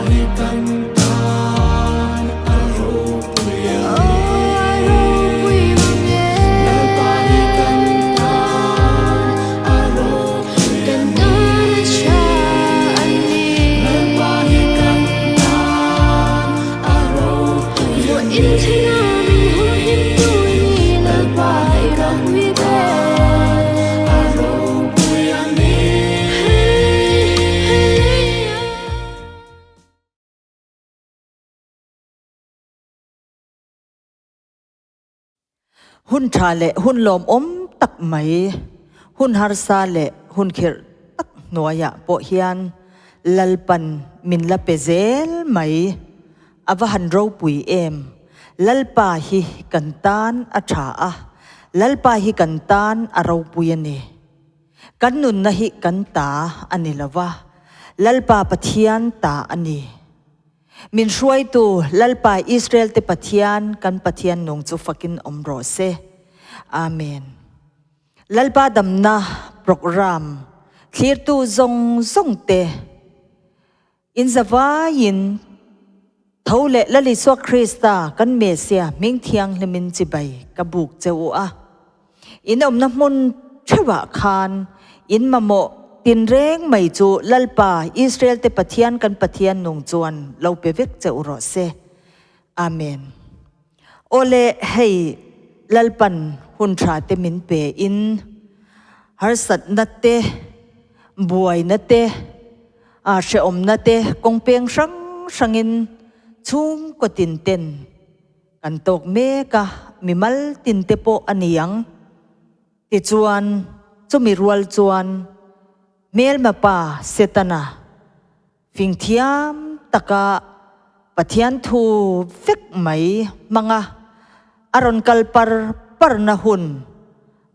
hi kan tan a ropui a ni. Lalpa hi kan tan a ropui a ni. Lalpa hi kan tan a ropui a ni. Lalpa hi kan tan a ropui a ni. Hun tha leh hun lawmawm tak mai, hun harsa leh hun khirh tak hnuaiah pawh hian Lalpan min la pe zel mai. A va han ropui em! Lalpa hi kan tan a tha a, Lalpa hi kan tan a ropui a ni. Kan nunna hi kan ta a ni lo va, Lalpa Pathian ta a ni. Min hruaitu Lalpa Israel-te Pathian, kan Pathian nung chu fakin awm rawh se. Amen. Lalpa damna program thlirtu zawng zawngte in zavaiin tho leh Lal Isua Krista kan Messiah hming thianghlimin chibai ka buk che u a. In awmna hmun theuhah khan in mamawh tinreng mai chu Lalpa Israel-te Pathian kan Pathian nung chuan lo pe vek che u rawh se. Amen. Awle hei Lalpan hun tha te min pe in harsatna te, buaina te, hrehawmna te kawng peng hrang hrangin chhungkaw tin ten kan tawk mek a, mimal tin te pawh a ni ang. Tichuan, chumi rual chuan hmelma pa Setana fingthiam taka Pathian thu vek mai hmanga a rawn kal par parna hun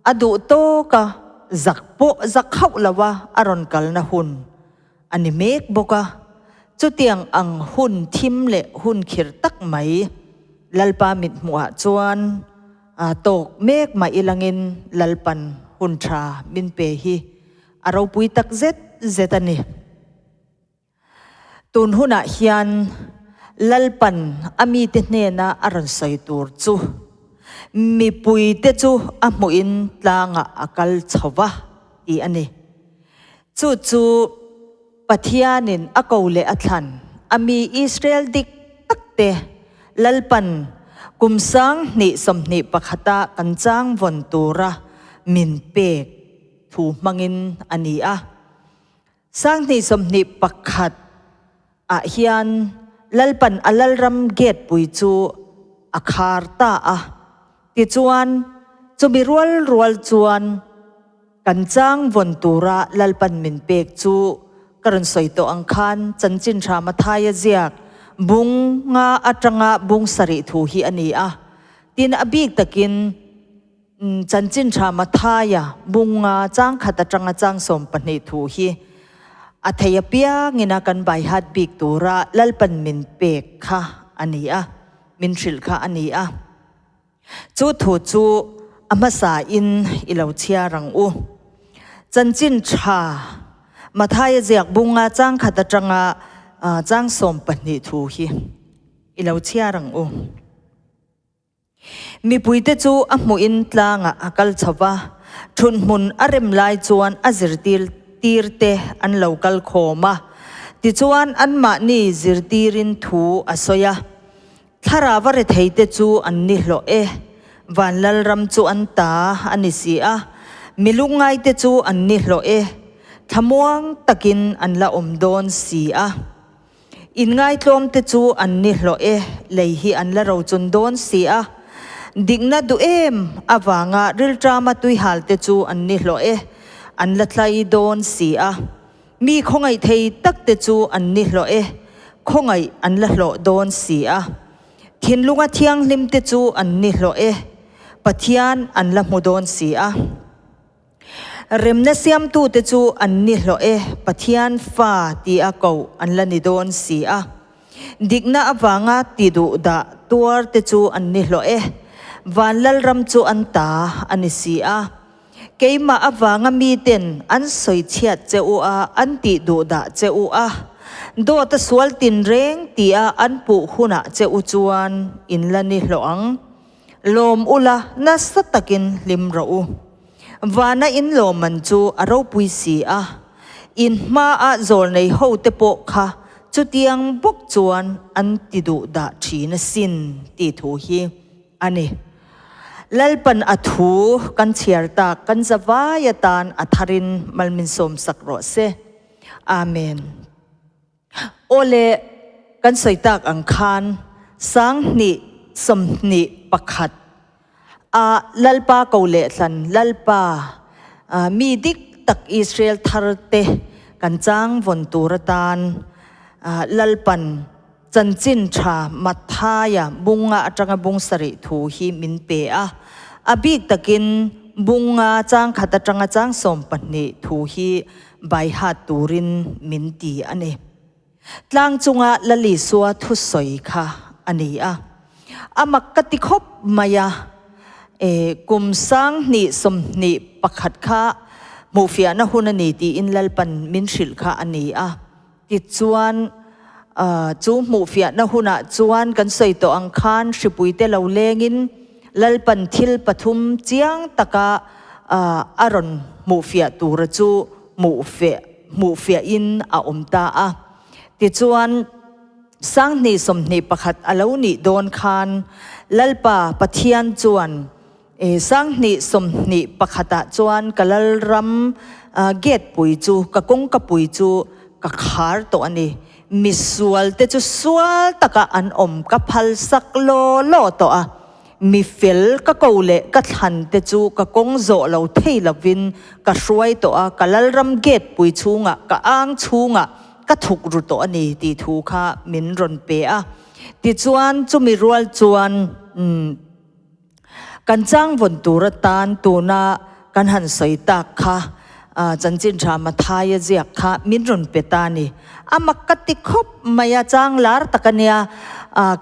a duh tawk a, zak pawh zak hauh lo a a rawn kalna hun a ni mek bawk a. Chutiang ang hun thim leh hun khir tak mai Lalpa mithmuhah chuan tawk mek mah ilangin Lalpan hun tha min pe hi a ropui tak zet zet a ni. Tun hunah hian Lalpan a mite hnena a rawn sawi tur chu mipuite chu a hmuhin tlangah a kal chho va tih a ni. Chu chu Pathianin a ko leh a thlan a mi Israel dik takte Lalpan kum 2021 a kan chang vawn tura min pek thu hmangin a ni a. 2021 ah hian Lalpan a Lalram gate pui chu a khar ta a. Tichuan, chumi rual rual chuan kan chang vawn tura Lalpan min pek chu ka rawn sawi tawh ang khan chanchin tha Mathaia ziak bung nga atanga bung sarih thu hi a ni a. Tin, a bik takin chanchin tha Mathaia bung nga chang khat atanga chang 12 thu hi a thei apiangina kan baihat bik tura Lalpan min pek kha a ni a. Min hrilh kha a ni a. Chu thu chu a hmasa in i lo chhiar ang u. Chanchin tha Mathaia ziak bunga chang khat atanga chang 12 thu hi i lo chhiar ang u. Mipuite chu a hmuhin tlangah a kal chho va, thunhmun a rem lai chuan a zirtir tirte an lo kal khawm a. Tichuan anmahni zirtirin thu a sawi a. Thlarau a retheite chu an ni hlawh e, Vanlal ram chu an ta a ni si a, mi lungngaite chu an ni hlawh e, thlamuang takin an la awm dawn si a. Inngaitlawmte chu an ni hlawh e, lei hi an la rochun dawn si a. Dikna duh em avanga rilṭama tuihalte chu an ni hlawh e, an la tlai dawn si a. Mi khawngaih thei takte chu an ni hlawh e, khawngaih an la hlawh dawn si a. Thinlunga thianghlimte chu an ni hlawh e, Pathian an la hmu dawn si a. Remna siamtute chu an ni hlawh e, Pathian fa tia koh an la ni dawn si a. Dikna avanga ti duh dah tuarte chu an ni hlawh e, Van Lalram chu an ta a ni si a. Keimah avanga miten an sawi chhiat che u a, an tih duh dah che u a. Dawta sual tinreng tia an puh hunah che u chuan in la ni hlawh ang. Lawm ula nasa takin hlim rawh u. Vana in lawmman chu a ropui si a, in hmaah zawlnei hote pawh kha chutiang bawk chuan an ti duh dah thin asin tih thu hi a ni. Lalpan a thu kan chhiar tak kan zavai atan a tharin malminsawm sak rawh se. Amen. Aw le, kan sawi tak ang khan 2021 ah Lalpa ko leh thlan Lalpa mi dik tak Israel thar te kan chang vawn tur atan Lalpan chanchin tha Matthaia bunga atanga bung sarih thu hi min pe a, a bik takin bunga chang khat atanga chang 12 thu hi Baihat turin min ti a ni. Tlang chunga Lal Isua thusawi kha a ni a. A mak ka ti khawp mai a, e, kum 2021 kha hmuhfiahna hun a ni tiin Lalpan min hrilh kha a ni a. Tichuan, chu hmuhfiahna hunah chuan kan sawi tawh ang khan hripuite lo lengin Lalpan thil pathum chiang taka a rawn hmuhfiah tura chu hmuhfiahin a awm ta a. Tichuan, 2021 a lo nih dawn khan Lalpa Pathian chuan 2021 ah chuan ka Lalram gate pui chu, ka kawngkapui chu ka khar tawh a ni. Misual te chu sual taka an awm ka phal sak law law tawh a, mi fel ka ko leh ka thlan te chu ka kawng zawh lo thei lovin ka hruai tawh a, ka Lalram gate pui chhungah, ka ang chhungah ka thuk ru tawh a ni tih thu kha min rawn pe a. Tichuan chumi rual chuan umm. Kan chang vawn tur atan tuna kan han sawi tak kha chanchin tha Mathaia ziak kha min rawn pe ta a ni. A mak ka ti khawp mai a, chang lar tak a nia.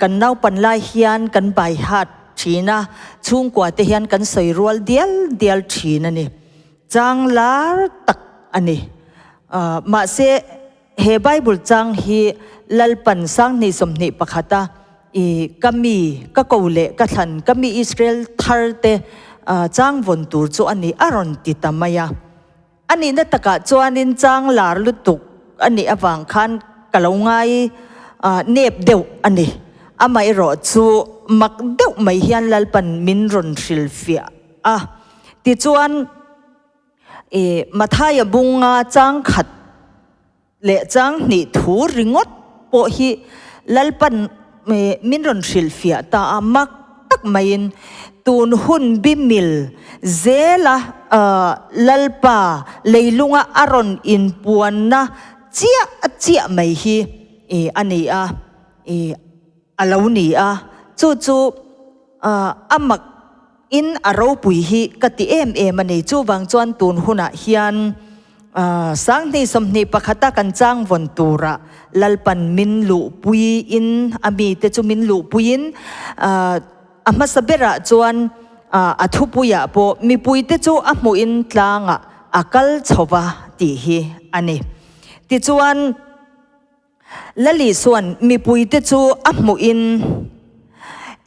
Kan naupan lai hian kan bai hat thin a, chhungkua te hian kan sawi rual dial dial thin a ni. Chang lar tak a ni. Mahse. He Bible chang hi Lalpan 2021 a i ka mi, ka ko leh ka thlan, ka mi Israel thar te chang vawn tur chu a ni a rawn ti ta mai a. A nihna takah chuanin chang lar lutuk a nih avang khan ka lo ngai nep deuh a ni. Amaherawh chu mak deuh mai hian Lalpan min rawn hrilhfiah a. Tichuan. I Mathaia bunga chang khat leh chang hnih thu ringawt pawh hi Lalpan min rawn hrilhfiah ta a, mak tak maiin tun hun bi mil zela Lalpa leilunga a rawn inpuanna chiah chiah mai hi a ni a, a lo ni a, chu chu a mak In a ropui hi ka ti em em a ni. Chuvang chuan tun hunah hian 2021 a kan chang vawn turah Lalpan min luhpuiin a mite chu min luhpuiin a hmasa berah chuan a thupuiah pawh mipuite chu a hmuhin tlangah a kal chho va tih hi a ni. Tichuan. Lali chuan mipuite chu a hmuhin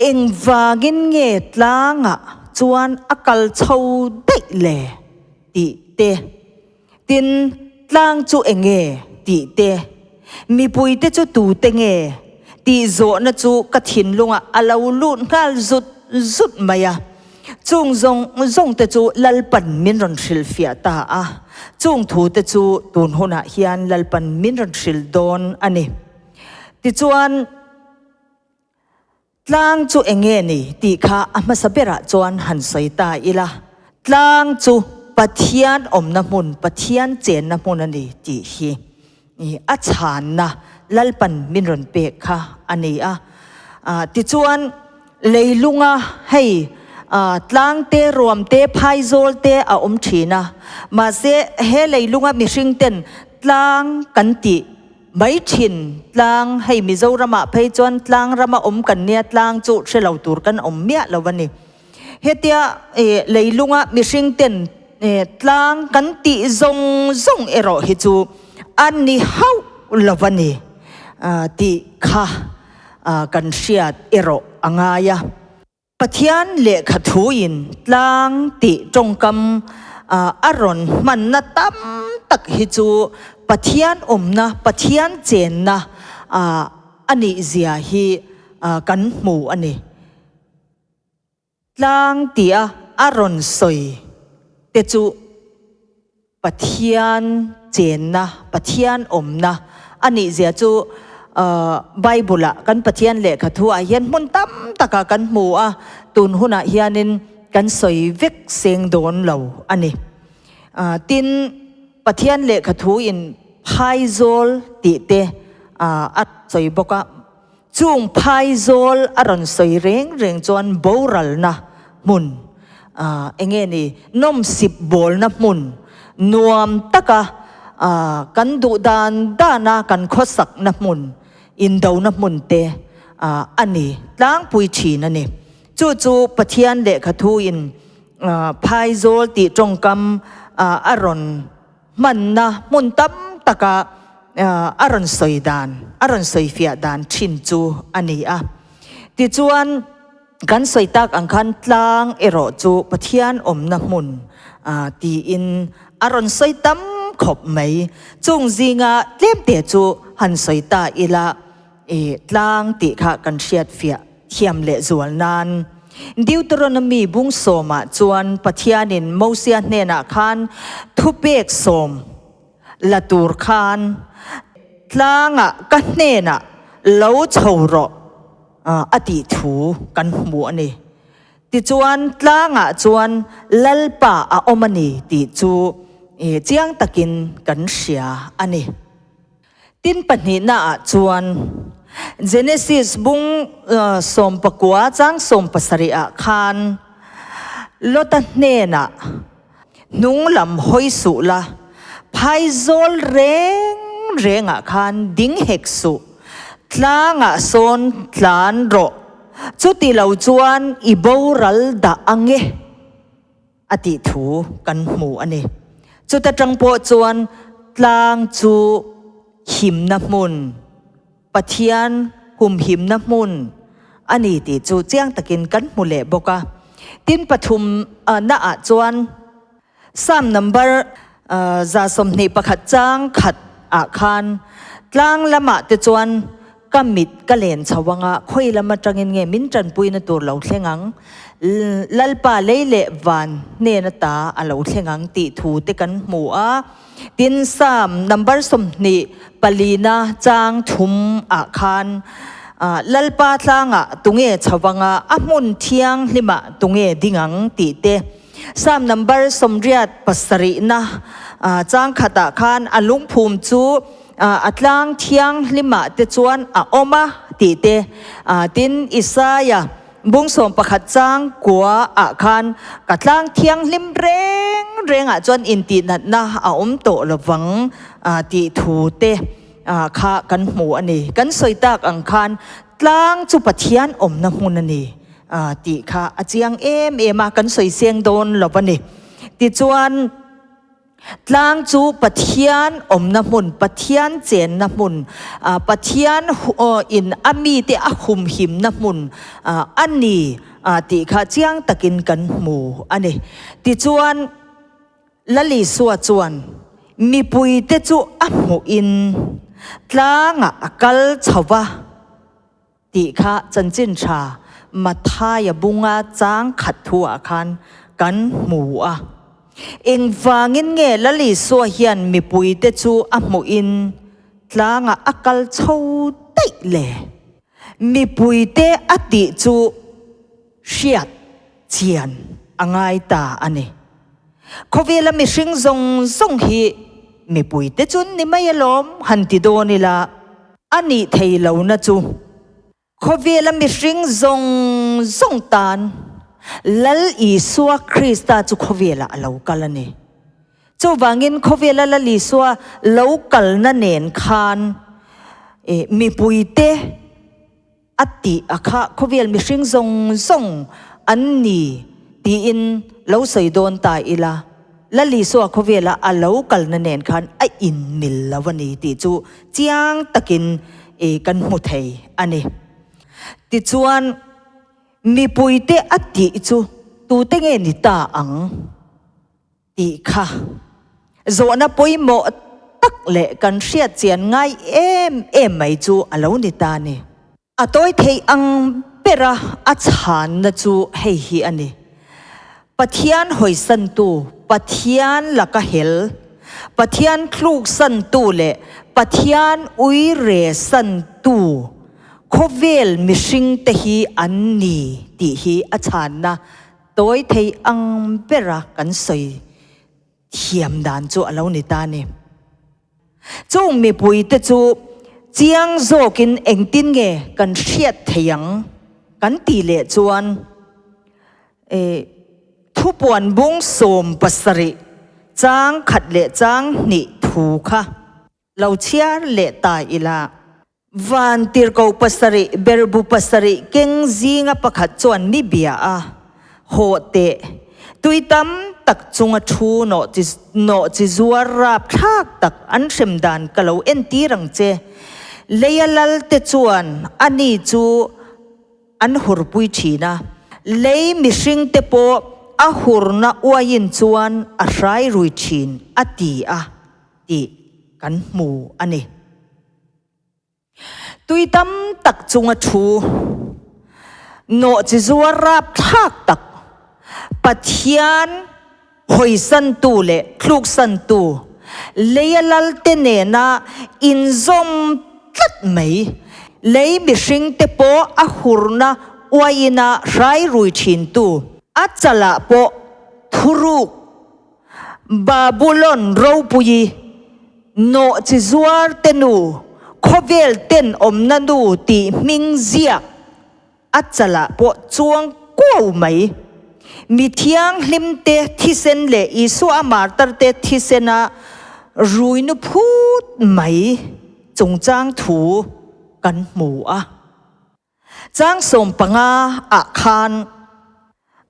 engvangin nge tlangah chuan a kal chho daih le tih te, tin tlang chu enge tih te, mipuite chu tute nge tih zawhna chu ka thinlungah a lo lut nghal zut zut mai a. Chung zawng zawng te chu Lalpan min rawn hrilhfiah ta a, chung thu te chu tun hunah hian Lalpan min rawn hrilh dawn a ni. Tichuan, tlang chu eng nge ni tih kha a hmasa berah chuan han sawi ta ila, tlang chu Pathian awmna hmun, Pathian chenna hmun a ni tih hi a chhanna Lalpan min rawn pek kha a ni a. Tichuan, leilunga hei tlang te, ruam te, phaizawl te a awm thin a. Mahse, he leilunga mihring ten tlang kan tih mai thin tlang, hei Mizoramah phei chuan tlang rama awm kan nia, tlang chu hre lo tur kan awm miah lo a ni. Hetia leilunga mihring ten tlang kan tih zawng zawng erawh hi chu a ni hauh lo a ni tih kha kan hriat erawh a ngai a. Pathian lehkha thuin tlang tih tawngkam a rawn hmanna tam tak hi chu Pathian awmna, Pathian chenna a nih zia hi kan hmu a ni. Tlang tia a rawn sawi te chu Pathian chenna, Pathian awmna a nih zia chu Bible ah kan Pathian lehkha thu ah hian hmun tam takah kan hmu a, tun hunah hianin kan sawi vek seng dawn lo a ni. Tin, Pathian lehkha thu in phaizawl tih te a sawi bawk a, Chung phaizawl a rawn sawi reng reng chuan boralna hmun, enge ni, nawmsip bawlna hmun nuam taka kan duh dan dana kan khawsakna hmun, indona hmun te a ni tlangpui thin a ni. Chu chu Pathian lehkha thuin phaizawl tih tawngkam a rawn Hmanna hmun tam taka a rawn sawi dan, a rawn sawi fiah dan thin chu a ni a. Tichuan, kan sawi tak ang khan tlang erawh chu Pathian awmna hmun tiin a rawn sawi tam khawp mai. Chung zinga tlemte chu han sawi ta ila, I tlang tih kha kan hriat fiah thiam leh zual nan. Deuteronomy bung sawmah chuan Pathianin Mosia hnenah khan thupek sawm la tur khan tlangah ka hnenah lo chho rawh a tih thu kan hmu a ni. Tichuan tlangah chuan Lalpa a awm a ni tih chu chiang takin kan hria a ni. Tin pahnihnaah chuan Genesis bung sawmpakua chang sawmpasarihah khan Lota hnenah hnung lam hawi suh la, phaizawl reng rengah khan ding hek suh, tlangah sawn tlan rawh, chuti lo chuan i boral dah ang e. A tih thu kan hmu a ni. Chuta tang pawh chuan tlang chu himna hmun, Pathian humhimna hmun a ni tih chu chiang takin kan hmu leh bawk a. Tin pathum naah chuan Psalm number 121 chang khat ah khan tlang lamah te chuan Ka mit ka len chho anga khawi lam atangin nge min tanpuina tur lo thleng ang, Lalpa lei leh van hnen ata a lo thleng ang tih thu te kan hmu a. Tin Psalm number 20 palina chang thum ah khan Lalpa tlangah tunge chho anga a hmun thianghlimah tunge ding ang tih te Psalm number 87 na chang khatah khan a lungphum chu A tlang thianghlimah te chuan a awm a tih te. Tin, Isaia bung 11 chang kua ah khan ka tlang thianghlim reng rengah chuan intihnatna a awm tawh lovang tih thu te kha kan hmu a ni. Kan sawi tak ang khan tlang chu Pathian awmna hmun a ni tih kha a chiang em em a, kan sawi seng dawn lo a ni. Tichuan. Tlang chu Pathian awmna hmun, Pathian chenna hmun, Pathian in a mite a humhimna hmun a ni tih kha chiang takin kan hmu a ni. Tichuan, Lal Isua chuan mipuite chu a hmuhin tlangah a kal chho va. Tih kha chanchin tha Mathaia bunga chang khat thuah khan kan hmu a. Engvangin nge Lal Isua hian mipuite chu a hmuhin tlangah a kal chho daih le? Mipuite a tih chu hriat chian a ngai ta a ni. Khawvela mihring zawng zawng hi mipuite chu ni mai alawm han ti dawn ila, A nih thei lo na chu khawvela mihring zawng zawng tan Lal Isua Krista chu khawvelah a lo kal a ni. Chuvangin khawvela Lal Isua lo kalna nen khan mipuite a tih a kha khawvel mihring zawng zawng an ni tiin lo sawi dawn ta ila. Lal Isua khawvela a lo kalna nen khan a inmil lo a ni tih chu chiang takin kan hmu thei a ni. Tichuan, mipuite a tih chu tute nge ni ta ang tih kha zawhna pawimawh tak leh kan hriat chian ngai em em mai chu a lo ni ta a ni. A tawi theih ang bera a chhanna chu hei hi a ni, Pathian hawisantu, Pathian laka hel, Pathian tluksantu leh Pathian uiresantu khawvel mihringte hi an ni tih hi a chhanna tawi theih ang bera kan sawi thiam dan chu a lo ni ta a ni. Chung mipuite chu chiang zawkin engtin nge kan hriat thei ang kan tih leh chuan thupuan bung 70 chang khat leh chang hnih thu kha lo chhiar leh ta ila. Van tirhkoh pasarih, berbu pasarih keng zinga pakhat chuan mi bia a, Hawh teh, tui tam tak chunga thu nawh chi nawh chi zuar rap thlak tak an hrem dan ka lo entir ang che. Leia lal te chuan ani chu an hurpui thin a, lei mihring te pawh a hurna uaiin chuan a hrai rui thin a ti a tih kan hmu a ni. Tui tam tak chunga thu nawh chi zuar rapthlak tak, Pathian hawisantu leh tluksantu, leia lalte nena inzawm tlat mai, lei mihringte pawh a hurna uaiina hrai rui thintu, a chalah pawh thuruk Babulon ropui nawh chi zuar te nu, khawvel ten awmna nu tih hming ziak a chalah pawh chuang kuau mai. Mi thianghlim te thisen leh Isua a martar te thisena rui nu phut mai chungchang thu kan hmu a. Chang 15 ah khan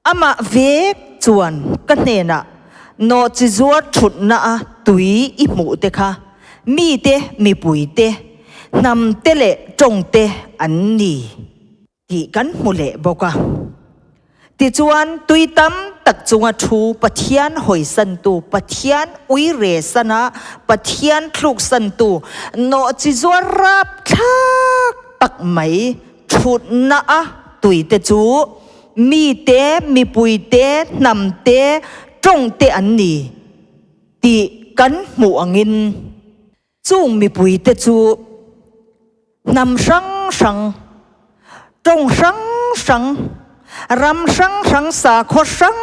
amah vek chuan ka hnenah nawhchi zuar thutna a tui i hmuh te kha mite, mipuite, hnamte leh tawngte an ni tih kan hmu leh bawk a. Tichuan, tui tam tak chunga thu Pathian hawisantu, Pathian uiresana Pathian thluksantu, nawhchi zuar rapthlak tak mai thutna a tuite chu mite, mipuite, hnamte, tawngte an ni tih kan hmuh angin, Chung mipuite chu hnam hrang hrang, tawng hrang hrang, ram hrang hrang, sakhaw hrang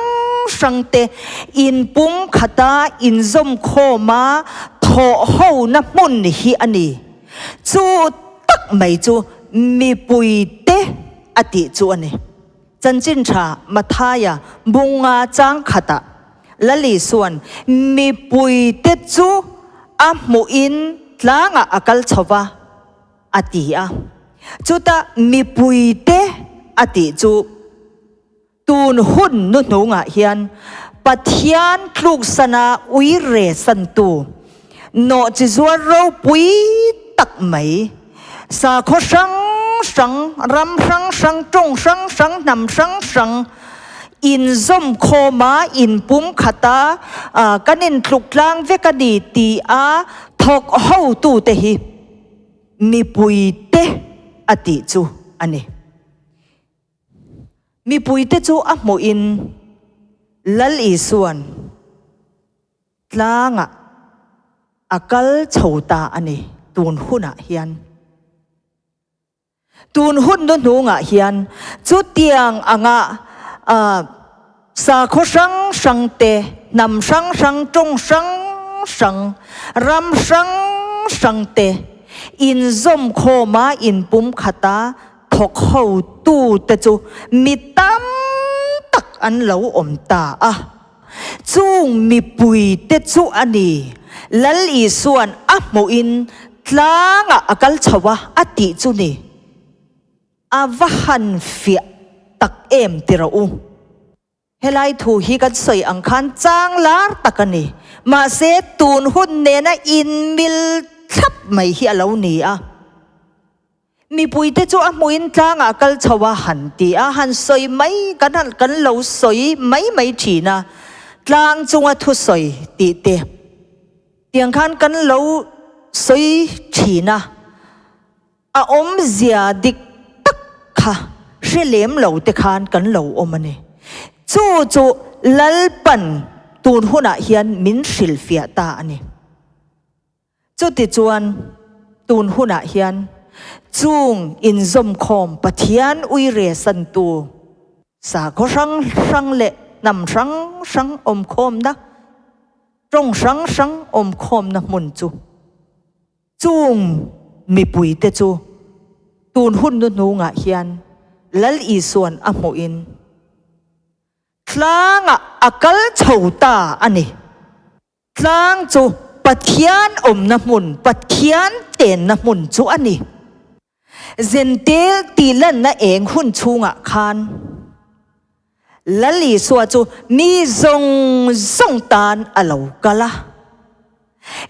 hrang te inpum khata inzawmkhawma thawh hona hmun hi a ni. Chu tak mai chu mipuite a tih chu a ni. Chanchin tha Mathaia bunga chang khatah Lal Isua'n mipuite chu a hmuhin tlangah a kal chho va a ti a. Chutah mipuite a tih chu tun hun nuhnungah hian Pathian tluksana uire santu Nawhchi zuar ropui tak mai, sakhaw hrang hrang, ram hrang hrang, tawng hrang hrang, hnam hrang hrang inzawm khawma inpum khata kan intluk tlang vek a ni ti a thawk hotute hi mipuite a tih chu a ni. Mipuite chu a hmuhin Lal Isua'n Tlangah a kal chho ta a ni tun hunah hian. Tun hun hnuhnungah hian chutiang anga sakhaw hrang hrang te, hnam hrang hrang, tawng hrang hrang, ram hrang hrang te inzawm khawma inpum khata thawk hotute chu mi tam tak an lo awm ta a. Chung mipuite chu a ni, Lal Isua'n a hmuhin tlangah a kal chho a, a tih chu ni. A va han fiah tak em ti rawh u. Helai thu hi kan sawi ang khan chang lar tak a ni. Mahse, tun hun nena inmil thlap mai hi a lo ni a. Mipuite chu a hmuhin tlangah kal chho a han ti a, han sawi mai kan han kan lo sawi mai mai thin a, tlang chunga thusawi tih te tiang khan kan lo sawi thin a. A awmzia dik tak kha hre lem lo te khan kan lo awm a ni. Chu chu Lalpan tun hunah hian min hrilhfiah ta a ni. Chutichuan tun hunah hian chung inzawmkhawm Pathian uire santu sakhaw hrang hrang leh hnam hrang hrang awmkhawmna, tawng hrang hrang awmkhawmna hmun chu, Chung mipuite chu tun hun nuhnungah hian Lal Isua'n a hmuhin tlangah a kal chho ta a ni. Tlang chu Pathian awmna hmun, Pathian tenna hmun chu a ni. Zentel tihlanna eng hun chhungah khan Lal Isua chu mi zawng zawng tan a lo kal a.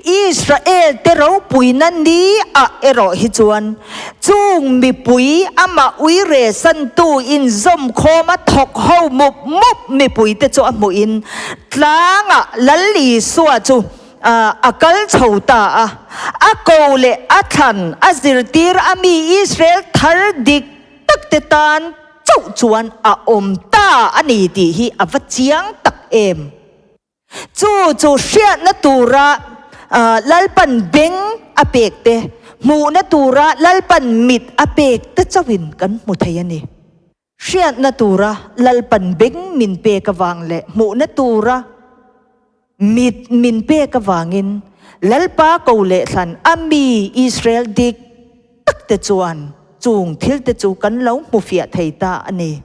Israel te ropuina ni ah erawh hi chuan chung mipui amah uire santu inzawmkhawm a thawk ho mup mup mipui te chu a hmuhin tlangah Lal Isua chu a kal chho ta a. A ko leh a thlan a zirtir a mi Israel thar dik tak te tan chauh chuan a awm ta a ni tih hi a va chiang tak em. Chu chu hriatna tura Lalpan beng a pek te, hmuhna tura Lalpan mit a pek te chauhin kan hmu thei a ni. Hriatna tura Lalpan beng min pek avang leh hmuhna tura mit min pek avangin Lalpa ko leh thlan a mi Israel dik tak te chuan chung thil te chu kan lo hmu fiah thei ta a ni.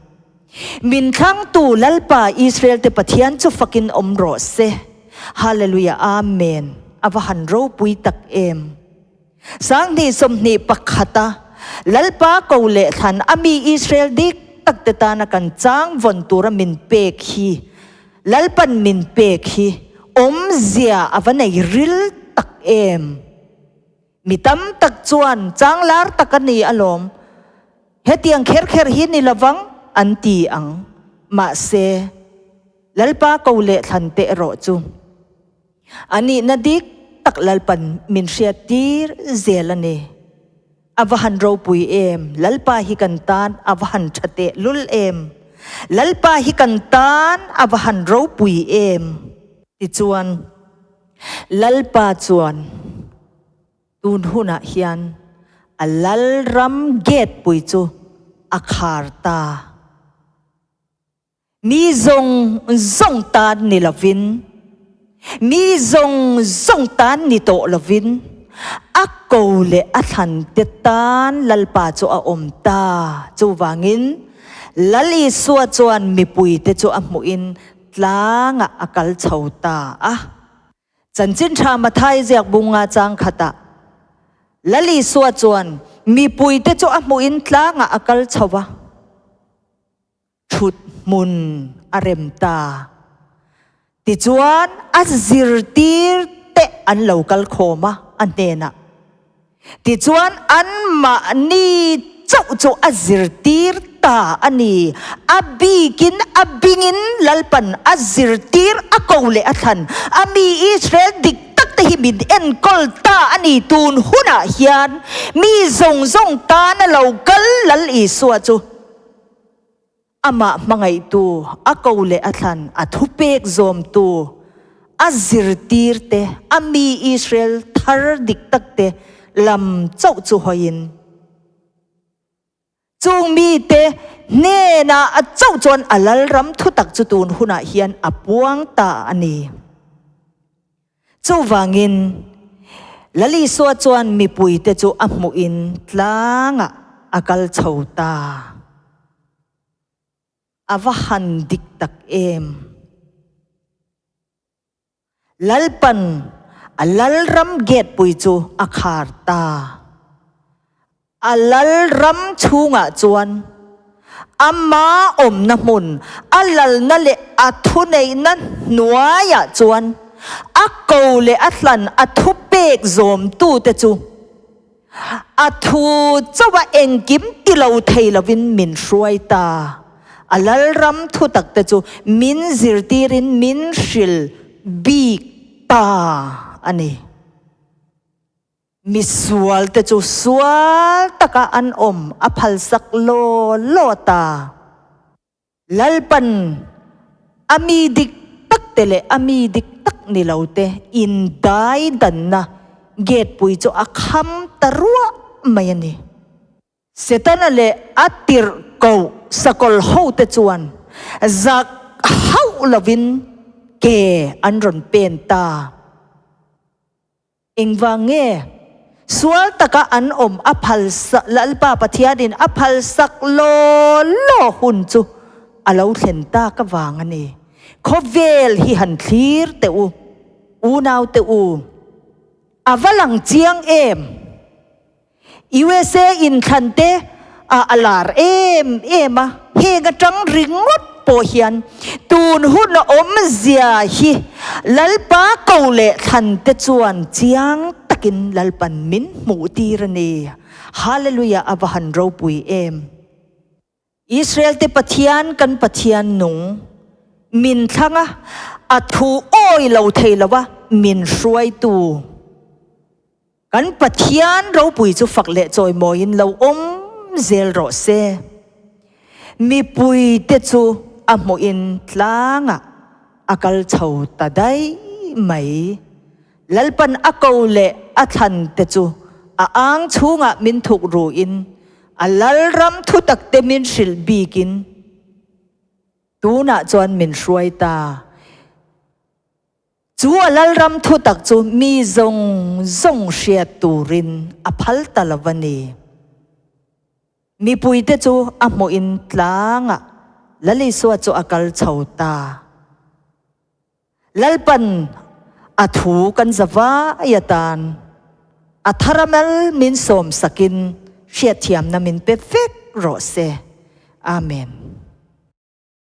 Min thlangtu Lalpa Israel te Pathian chu fakin awm rawh se. Hallelujah Amen a va han ropui tak em. 21 21 a Lalpa ko leh thlan a mi Israel dik tak te tana kan chang vawn tura min pek hi Lalpan min pek hi awmzia a va nei ril tak em. Mi tam tak chuan chang lar tak a ni alawm, hetiang kher kher hi ni lovang an ti ang. Mahse, Lalpa ko leh thlan te erawh chu a nihna dik tak Lalpan min hriat tir zel a ni. A va han ropui em, Lalpa hi kan tan a va han tha teh lul em. Lalpa hi kan tan a va han ropui em. Tichuan, Lalpa chuan tun hunah hian a Lalram gate pui chu a khar ta. Mi zawng zawng tan ni lovin, mi zawng zawng tan ni tawh lovin, a ko leh a thlan te tan Lalpa chu a awm ta. Chuvangin Lal Isua chuan mipuite chu a hmuhin tlangah a kal chho ta a. Chanchin tha Mathai ziak bunga chang khatah Lal Isua chuan mipuite chu a hmuhin tlangah a kal chho va, thut hmun a rem ta. Tichuan a zirtir te an lo kal khawm a, a hnenah. Tichuan anmahni chauh chu a zirtir ta a ni. A bikin a bingin Lalpan a zirtir a ko leh a thlan a mi Israel dik tak te hi min enkawl ta a ni. Tun hunah hian mi zawng zawng tana lo kal Lal Isua chu Amah hmangaihtu, a ko leh a thlan, a thupek zawmtu, a zirtirte, a mi Israel thar dik takte lam chauh chu hawiin, chung mite hnenah a chauh chuan a lalram thutak chu tun hunah hian a puang ta a ni. Chuvangin, Lal Isua chuan mipuite chu a hmuhin tlangah a kal chho ta. A va han dik tak em! Lalpan a Lalram gate pui chu a khar ta. A Lalram chhungah chuan Ama awmna hmun, a lalna leh a thuneihna hnuaiah chuan a ko leh a hlan a thupek zawmtute chu a thu chauha engkim ti lo thei lovin min hruai ta. A lalram thutakte chu min zirtirin min hrilh bik ta a ni. Misualte chu sual taka an awm a phalsak law law ta. Lalpan a mi dik takte leh a mi dik tak ni lote indai danna gate pui chu a kham ta ruah mai a ni. Setana leh a tirhkoh sakawlh hote chuan zak hauh lovin ke an rawn pen ta. Engvang nge sual taka an awm a phal Lalpa Pathianin a phalsak law law hun chu a lo thlen tak avang a ni. Khawvel hi han thlir teh u, unau teh u. A va lang chiang em? USA inthlan te a lar em em a, heng atang ringawt pawh hian tun hun a awmzia hi Lalpa ko leh thlan te chuan chiang takin Lalpan min hmuh tir a ni. Hallelujah a va han ropui em. Israel te Pathian kan Pathian nung min thlang a, a thu awi lo thei lo a min hruaitu. Kan Pathian ropui chu fak leh chawimawiin lo awm zel rawh se. Mipuite chu a hmuhin tlangah a kal chho ta daih mai. Lalpan a ko leh a thlante chu a ang chhungah min thuk ruin a lalram thutakte min hrilh bikin tunah chuan min hruai ta. Chu a lalram thutak chu mi zawng zawng hriat turin a phal ta lo a ni. Mipuite chu a hmuhin tlangah Lal Isua chu a kal chho ta. Lalpan a thu kan za vai atan a tharamal min sawmsakin hriatthiamna min pe vek rawh se. Amen.